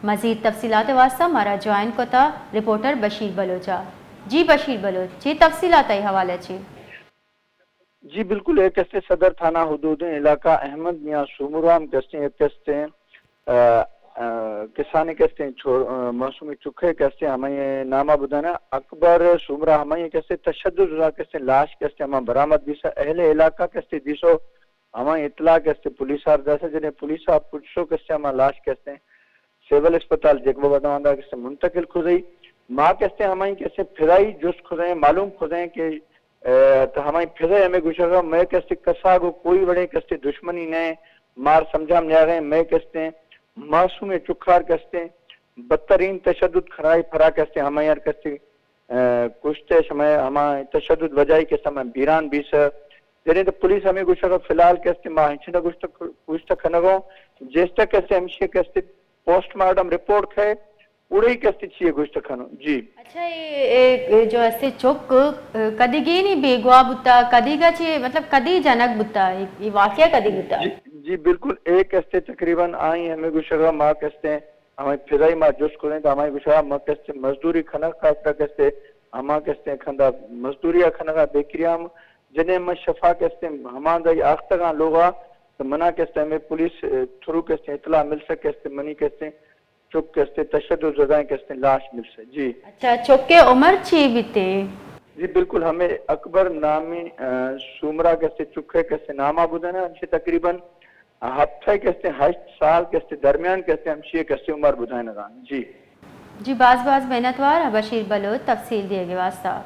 مزید تفصیلات واسطہ مارا جوائن کتا رپورٹر بشیر بلوچ ءَ۔ جی بشیر بلوچ، چی تفصیلات ءِ حوالہ چی؟ جی بالکل، اے کستے صدر تھانہ حدودیں علاقہ احمد میاں سومرا ہم کستے یک کستے، آ، آ، کسانے کستے چھو-، آ، معصومیں چکے کستے ہمیں نامہ بدانا اکبر سومرا ہمیں کستے تشدد زدا کستے لاش کستے ہمیں برآمد بیسا اہل علاقہ کستے دیسو ہمیں اطلاع کستے پولیس آر داسا جنے پولیس آ پچھو کستے ہمیں لاش کستے سول اسپتال جیکب آباد آندا کستے منتقل کھزئی۔ ما کستے ہمائی کستے پھرائی جست کھزیں، معلوم کھزیں کہ، اے، تو ہمائی پھرے ہمیں گوشگا میں کستے کسا گو کوئی وڑے کستے دشمنی نئے، مار سمجھام نیاغیں، میں کستے معصوم چکار کستے بدترین تشدد کھرائی پھرا کستے ہمائی ہر کستے، اے، کشتے شمئے ہما تشدد وجہی کستے ہمیں بیران بیس۔ جنے تو پولیس ہمیں گوشگا فی الحال کستے ما ہنچنا گوشت، گوشت کھنگوں، جیستا کستے ہمشی کستے پوسٹ مارٹم رپورٹ کھے، اڑے کستے چیئے گوشت کھنو۔ جی۔ اچھا، اے، اے، اے جو اسے چک، اے، کدیگینی بیگواہ بوتا، کدیگا چی، مطلب، کدی جنگ بوتا، اے، اے واقعہ کدی بوتا؟ جی، جی، بالکل، اے کستے تقریباً آئی ہمیں گوشگا ما کستے، ہمیں پھرائی ما جست کریں تو ہمیں گوشگا ما کستے مزدوری کھنگ خاطر کستے، ہما کستے کھندا مزدوری آ کھنگا بیکریام، جنے من شفا کستے ہماندا آختگاں لوگا، تو منا کستے ہمیں پولیس، اے، تھرو کستے اطلاع مل سک کستے منی کستے چک کستے تشدد زدائیں کستے لاش ملسے۔ جی۔ اچھا، چکے عمر چی بیتے؟ جی بالکل، ہمیں اکبر نامی، آ، سومرا کستے چکے کستے ناما بدن ہے، ہمشی تقریباً ہفتہ کستے ہشت سال کستے درمیان کستے ہمشی کستے عمر بدائیں نگان۔ جی۔ جی، باز باز منتوار بشیر بلوچ تفصیل دیگے واسطہ۔